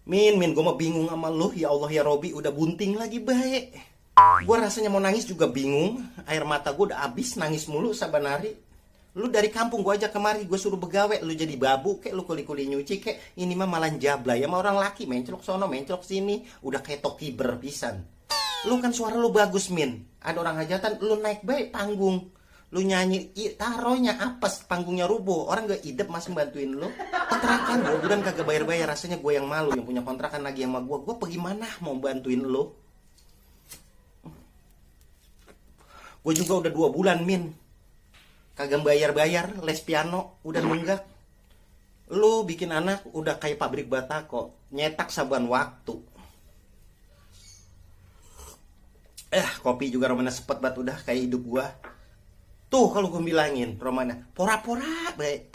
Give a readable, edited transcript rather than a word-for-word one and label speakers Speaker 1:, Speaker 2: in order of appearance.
Speaker 1: Min, gue mah bingung sama lu. Ya Allah ya Robi, udah bunting lagi baik. Gue rasanya mau nangis juga bingung. Air mata gue udah habis, nangis mulu saban hari. Lu dari kampung gue ajak kemari, gue suruh begawe. Lu jadi babu, kayak lu kuli-kuli nyuci. Kayak ini mah malah jabla ya sama orang laki. Menclok sono, menclok sini. Udah kayak toki berpisan. Lu kan suara lu bagus, Min. Ada orang hajatan, lu naik baik panggung. Lu nyanyi, taronya apes, panggungnya rubuh. Orang gak idep masih bantuin lu. Kontrakan gue bulan kagak bayar-bayar. Rasanya gue yang malu yang punya kontrakan lagi sama gue. Gue pergi mana mau bantuin lu? Gue juga udah 2 bulan, Min, kagak bayar-bayar les piano. Udah nunggak. Lu bikin anak udah kayak pabrik batako, nyetak saban waktu. Kopi juga Romana sepet banget, udah kayak hidup gua. Tuh kalau gue bilangin Romana pora-pora baik.